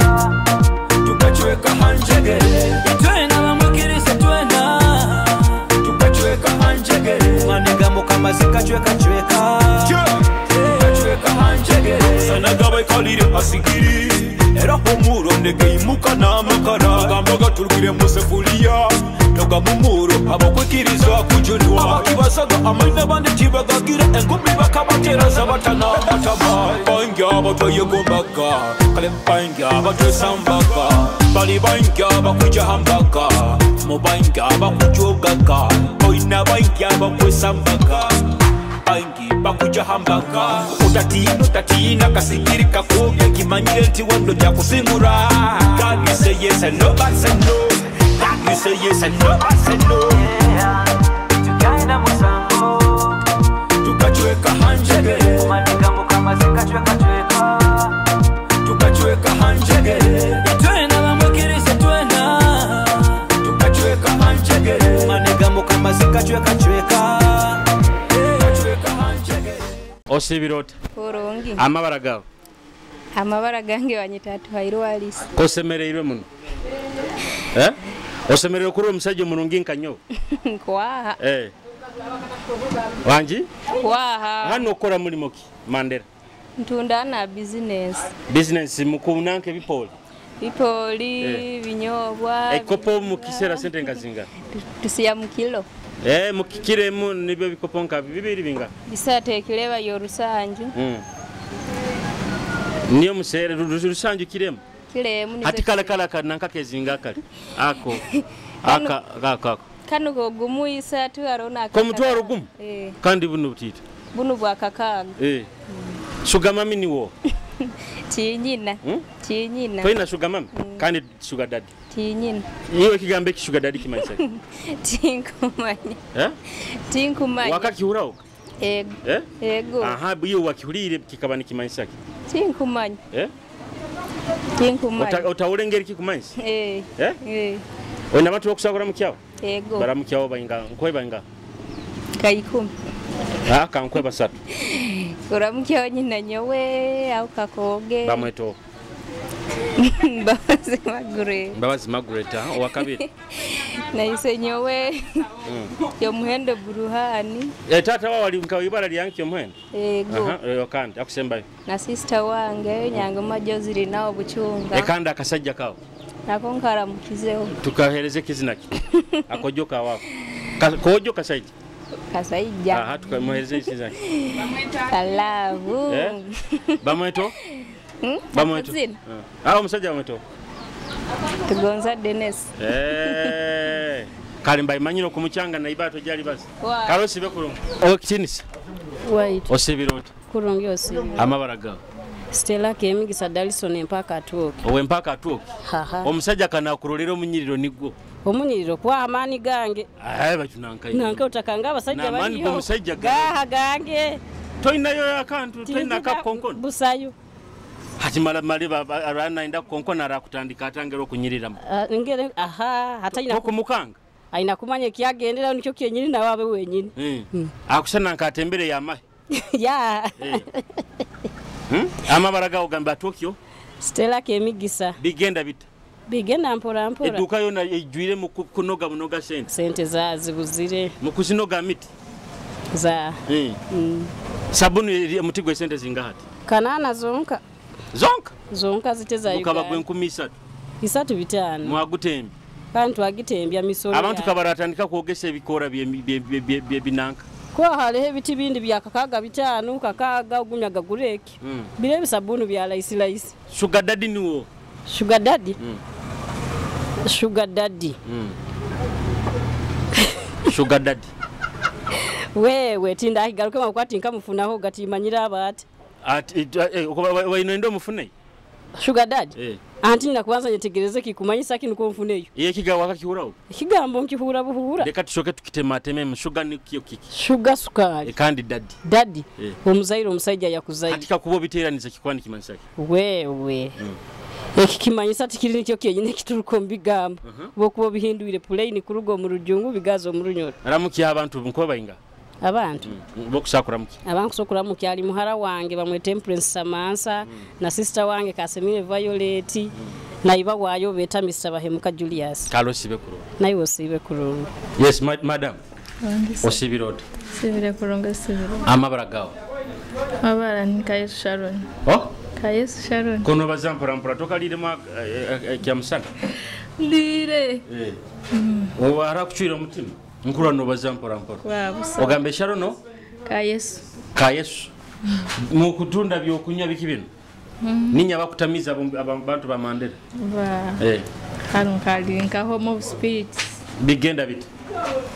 Tukachweka hanjegere. Twena bamukirize twena. Tukachweka hanjegere. Kumanika mukama zikachweka chweka. Tukachweka hanjegere. Sanaga baikalire asigiri. Era humuro negeimuka n'amakara. Agamba gaturukire mu sefuliya. Toga mumuro abakwikiriza kujunwa. Abakibasaga amaina abandi tibagagira. Enkumi bakabateraza batanamatama. Bangi abatweyegombaga. Kale bangi abatwesambaga. Bali bangi abakujahambaga. Mu bangi abakujogaga. Oina bangi abakwesambaga. Bangi bakujahambaga. Utatina utatina kasigiri kakoge kimanyire nti wando kyakusingura. God you say yes and nobody say no. God you say yes and nobody say no. Tukaenda musango. Tukachweka hanjegere. Kumanika mukama zikachweka chweka. Tukachweka hanjegere. Twena bamukirize twena. Tukachweka hanjegere. Kumanika mukama zikachweka chweka. Osibirota. Kurungi. Amabara gawe. Amabara gange wanyitatu hairwalisi. Kosemereirwe muno. Osemereirwe kuri omusajja omurungi nkanyo. Nkwaha. Wanji? Kwaha. Hano okora mulimo ki Mandela? Ntunda na business. Business mukunanke bipoli. Bipoli, binyobwa. Ekopo mukisera sente ngazinga. Tusiya mukilo. Mukikiremu nibyo bikopo nka bibiri binga. Bisate kireba yorusanju. Niyo musere rusanju kiremu. Kiremu nizo. Hati kala kala kananka kezinga kale. Ako. Aka aka. Kano gogumu isatu arona. Ko mutwaro gumu? Kandi buno butita. Buno bwa kakaga. Sugar mami niwo. Tinyina. Tinyina. Toyina sugar mami? Kandi sugar daddy. Tinyina. Iwe kigambe ki sugar daddy kimanyisa? Tinkumanya. Tinkumanya. Wakakihuraho? Ego. Ego. Aha, iyo wakihurire kikaba nikimanyisa ki? Tinkumanya. Tinkumanya. Otawulengeri kikumanyisa? Oyina abantu bokusagura mukyawo? Ego. Baramukyawo bayinga nkwe bayinga. Kaikumi. Kankwe basatu. Kuramukyawo nyina nyowe au kakoge. Bamweto. Mbabazi Margaret. Mbabazi Margaret owakabiri. Naise nyowe. Kyomuhendo Buruhani. Tata wao ali nkawe ibara lyange Kyomuhendo. Ego. Aha, kandi akusembayo. Na sister wange Nyangoma Joziri nao Buchunga. Ekanda akasajja kawo. Nako nkaramukizeho. Tukahereze kizinaki. Akojoka wako. Kojo kasajja. Kasajja. Aha, tukamuhereze kizinaki. Alavu. Bamweto? Bamweto. Omusajja bamweto. Tugonza Dennis. Kale mbayimanyire okumukyanga na ibato gyali basi. Kale osibe kurungi. Okitinisa. Wait. Osibira oti? Kurungi osibira. Amabara gawe. Stella Kemigisa Dalison empaka atuoke. Owe mpaka atuoke. Omusajja kanakurolera omunyiriro nigwo. Omunyiriro kwa amaani gange. Batunanka. Nanka otakanga abasajja baliyo. Omusajja gaha gange. Toyinayo akantu, toyina akakonkono. Busayo. Hati mala mali aranaenda kukonkona arakutandika atangera okunyiriramu. Ngere aha hatayina okumukanga. Aina kumanya ekyagendera nikyo kyenyini nawe abe wenyini. Akusana nkatembere yamahe. Ya. Amabara gawo gamba Tokyo. Stella Kemigisa. Bigenda bita. Bigenda mpora mpora. Eduka yona ejwire mu kunoga munoga sente. Sente zazibuzire. Mu kuzinoga miti. Za. Sabuni mutigwe sente zingahati. Kanana zonka. Zonka? Zonka ziteza Uganda. Mukaba gwe 13. 35. Mwagutembe. Kandi twagitembya misolo. Abantu kabaratandika kwogesa ebikora bye binanka. Kuba hariho ebiti bindi bya kakaaga bitaano kakaaga ogumya gagureki. Bire ebisabuni bya laisi laisi. Sugar daddy niwo. Sugar daddy? Sugar daddy. Sugar daddy. Wewe tindakigaruke makwati nkamufunaho gatimanyira abati. Ati wainoenda omufune? Sugar daddy? Anti nina kubanza nyetegereze kikumanyisa ki nuko mfuneyo. Ye kigawa akakihuraho? Ekigambo nkihura buhura. Reka tushoke tukitemateme sugar ni kiyo kiki. Sugar sukari. Kandi daddy. Daddy. Omuzaire omusajja yakuzaire. Ati kakuba obiteeraniza kikwani kimanyisa ki? Wewe. Eki kimanyisa tikiri nikyo kyenyine kituruka omu bigambo. Bokuba obihindwire plain kuruga omu rujungu bigaza omu runyoro. Ramuki abantu nko bainga. Abantu bokusakura muki abankusokura muki ali muhara wange bamwe Temperance Samansa na sister wange Kasemire Violet na iba wayo beta Mr. Bahemuka Julius. Kalo sibe kurunga. Nayo sibe kurunga. Yes madam. Osibirode. Sibire kurunga sibire. Amabara gawo. Amabara ni Kayesu Sharon. Oh? Kayesu Sharon. Kono bazampora mpora tokalirema kya musana. Ndire. Oba arakuchira omutima. Nkura no bazampora mpora. Ogambe Sharon no? Kayesu. Kayesu. Mu kutunda byokunywa biki bino? Ninya bakutamiza abantu ba Mandela. Ba. Hano kali nka home of spirits. Bigenda bite?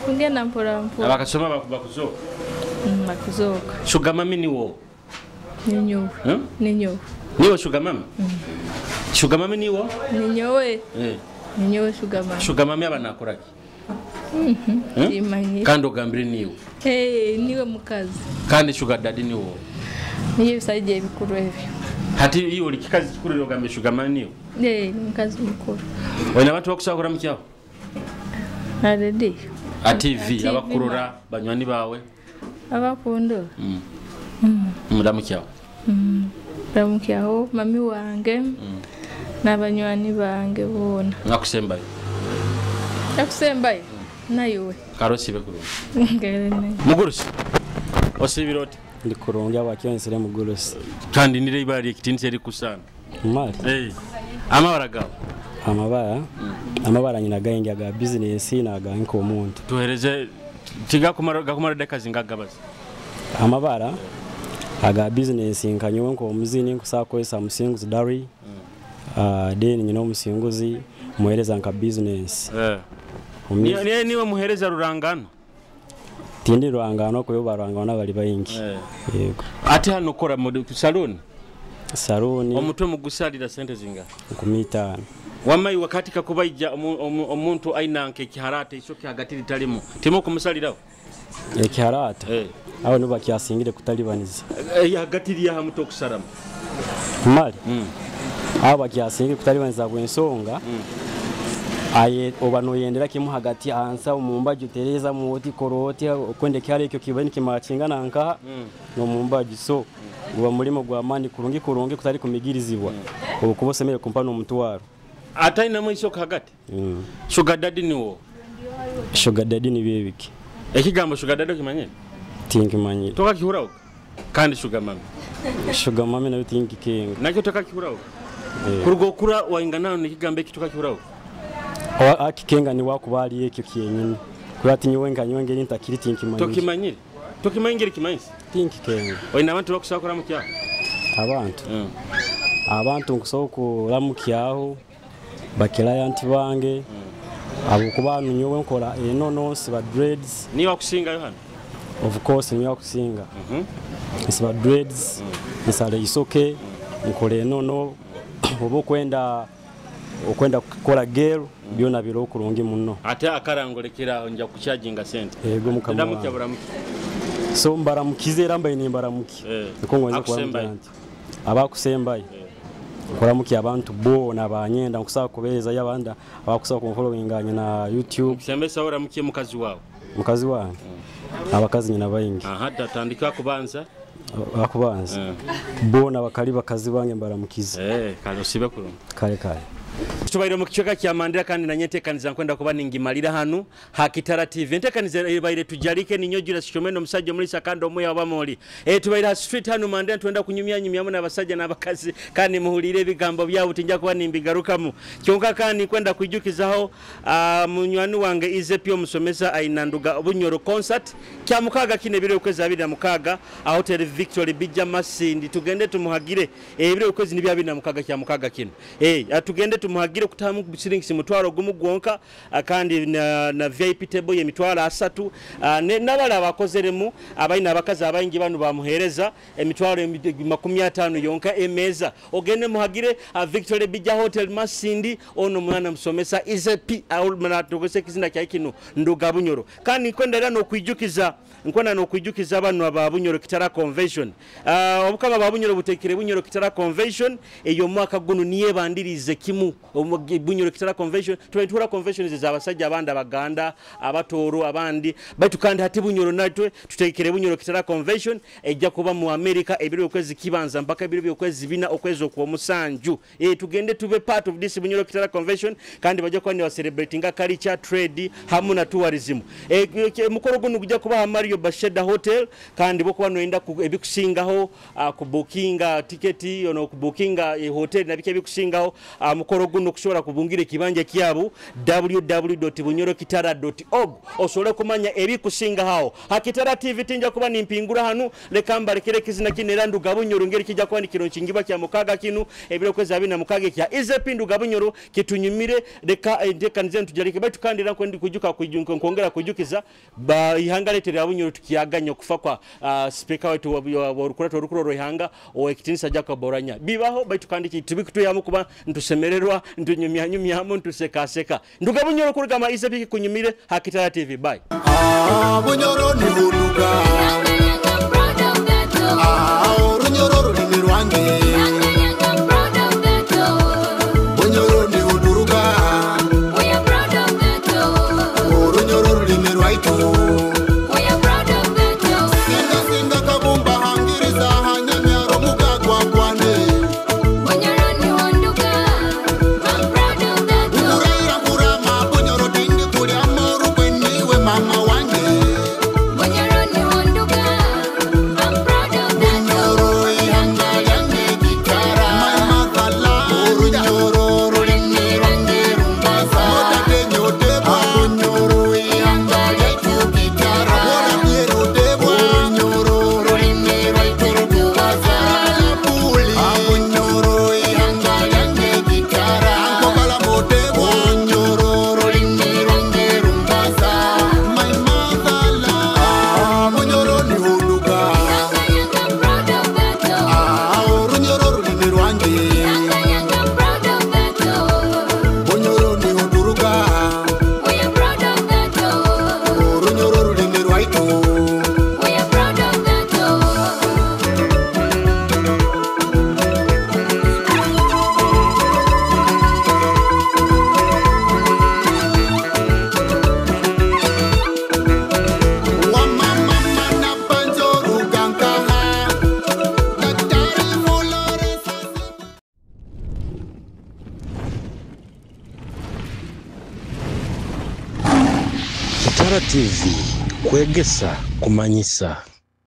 Kugenda mpora mpora. Abakasoma bakuzoka. Bakuzoka. Sugar mami ni wo? Ninyo. Ninyo. Niwo sugar mami? Sugar mami ni wo? Ninyowe. Ninyowe sugar mami. Sugar mami abanakoraki? Kandi ogambire niwe. Niwe mukazi. Kandi sugar daddy niwo. Niye bisajja ebikulu ebyo. Hati iyo oli kikazi kikulu ogambe sugar mami niwe. Mukazi mukulu. Oyina abantu bakusakura mukyawo? Already. A TV abakurora banywani bawe. Abakundo. Muramukyawo. Muramukyawo mami wange. N'abanywani bange bona. Nakusembayo. Nakusembayo. Nayowe. Karosi bekurungi. Mugurusi. Osibiroti. Ndi kurungi abakyonsire mugurusi. Kandi nire ibara ekitinisa eri kusana. Mali. Amabara gawe. Amabara. Amabara nyina gaingi aga business na aga nko omuntu. Tuhereze tigakumara gakumara deka zingagabaza. Amabara aga business nkanyowe nko omuzini nkusakozesa musinguzi dari. Then nyina omusinguzi muhereza nka business. Niye niwe muhereza rurangano. Tindi rurangano kuyoba rurangano bali bayingi. Yego. Ate hano kora mu salon. Salon. Omutwe mugusalira sente zinga. 15. Wamai wakati kakubaija omuntu ainanke kiharate isoke hagati litalimo. Timo kumusalirawo. Ekiharata. Aho nuba kyasingire kutalibaniza. Hagati lya hamuto kusarama. Mali. Aho bakyasingire kutalibaniza bwensonga. Aye oba noyendera kimu hagati ansa omumbaji tereza muoti koroti okwende kyale ekyo kibani kimachingana nka no mumbaji so guba mulimo gwa mani kurungi kurungi kutari kumigirizibwa okubosemere kumpano omutwaro ataina mwiso hagati. Sugar daddy niwo. Sugar daddy ni bebiki. Ekigambo sugar daddy kimanye? Tinkimanye. Toka kihuraho kandi sugar mami. Sugar mami nayo tinkikenga. Nakyo toka kihuraho. Kurugo kura waingana nikigambo ekitoka kihuraho. Akikenga ni wakubali ekyo kyenyini. Kurati nyowenga nyongeri ntakiri tinkimanyire. Tokimanyire. Tokimanyire kimanyise. Tinkikenga. Oyina abantu bakusakura mu kyaho. Abantu. Abantu nkusoko ramukyaho bakirayanti bange. Abo kubanu nyowe nkora enono siba dreads. Ni wakusinga Yohana? Of course ni wakusinga. Siba dreads, nsale isoke, nkora enono obo kwenda okwenda kukola girl byona biro kurungi muno. Ate akarangolekera nja kucharginga sente. Yego mukama. So mbaramukize era mbaye nimbaramuki. Niko ngwenze kwa abakusembaye. Koramuki abantu bo na banyenda nkusaba kubereza yabanda abakusaba kumfollowinga na YouTube. Kusembesa oramukiye mukazi wawe. Mukazi wange. Abakazi nyina bayingi. Aha tatandika kubanza. Akubanza. Bo na bakali bakazi bange mbaramukize. Kale osibe kurungi. Kale kale. Tubaire mu kicweka kya Mandera kandi nanye nteekaniza nkwenda kuba ningimalira hanu ha Kitara TV. Enteekaniza ebaire tujalike ninyo Julius Chomendo omusajja omulisa kandi omuya wabamoli. Tubaire ha street hanu Mandera twenda kunyumya nyumyamu n'abasajja n'abakazi kandi muhulire ebigambo byabo tinja kuba nimbigarukamu. Kyonka kandi kwenda kwijukizaho munywani wange Izepi omusomesa aina Nduga Bunyoro concert kya mukaga kine ebiro okwezi 26 a Hotel Victory Bijja Masindi tugende tumuhagire ebiro okwezi ni 26 kya mukaga kino. Tugende tumuhagire kutamu shillings mutwaro gumu gwonka kandi na VIP table ye mitwaro 3 n'abala abakozeremu abaina abakazi abayingi banu bamuhereza emitwaro 50 yonka emeza ogende muhagire Victory Bijja Hotel Masindi ono mwana musomesa Izepi aulmanatogose kizina kya kino Nduga Bunyoro kandi nkwenda era nokwijukiza nkwenda nokwijukiza abantu aba Bunyoro Kitara Convention obukama ba Bunyoro butekere Bunyoro Kitara Convention eyo mwaka guno niye bandirize kimu Bunyoro Kitara Convention tubatura convention za abasajja abandi abaganda abatoro abandi baitu kandi hati Bunyoro natwe tutekere Bunyoro Kitara Convention ejja kuba mu America ebiro okwezi kibanza mpaka ebiro okwezi bina okwezi okwo musanju tugende tube part of this Bunyoro Kitara Convention kandi bajja kuba ni celebrating culture trade hamu na tourism mukoro guno gujja kuba Mario Basheda Hotel kandi bokuba noenda ebikusingaho kubukinga tiketi ono kubukinga hotel na bike ebikusingaho mukoro guno kusobola kubungira ekibanja kyabo www.bunyorokitara.org osobole kumanya ebikusinga hao Hakitara TV tinja kuba nimpingura hanu leka mbalekere kizina kinera Nduga Bunyoro ngeri kijja kuba nikiro nkingiba kya mukaga kinu ebiro kwezi 26 kya Izepi Nduga Bunyoro kitunyumire leka enteekaniza ntujalike baitu kandi era nkwendi kujuka nkongera kujukiza ba ihanga letu lya Bunyoro tukiyaganya okufa kwa speaker wetu wa orukurato orukuro ihanga owekitinisa Jacob Oranya bibaho baitu kandi tubikutuyamu kuba ntusemererwa ntunyumyanyumyamu ntusekaseka Nduga Bunyoro kurugama Izepi kunyumire Hakitara TV bye. Bunyoro ni huduga Runyoro rurimi rwange Bunyoro ni huduruga Runyoro rurimi rwaitu Singa singa kabumba hangiriza hanyamyaro mugagwa kwane Ukuraira kurama Bunyoro dindi kulya moru kweniwe mama wange Kitara TV kwegesa kumanyisa.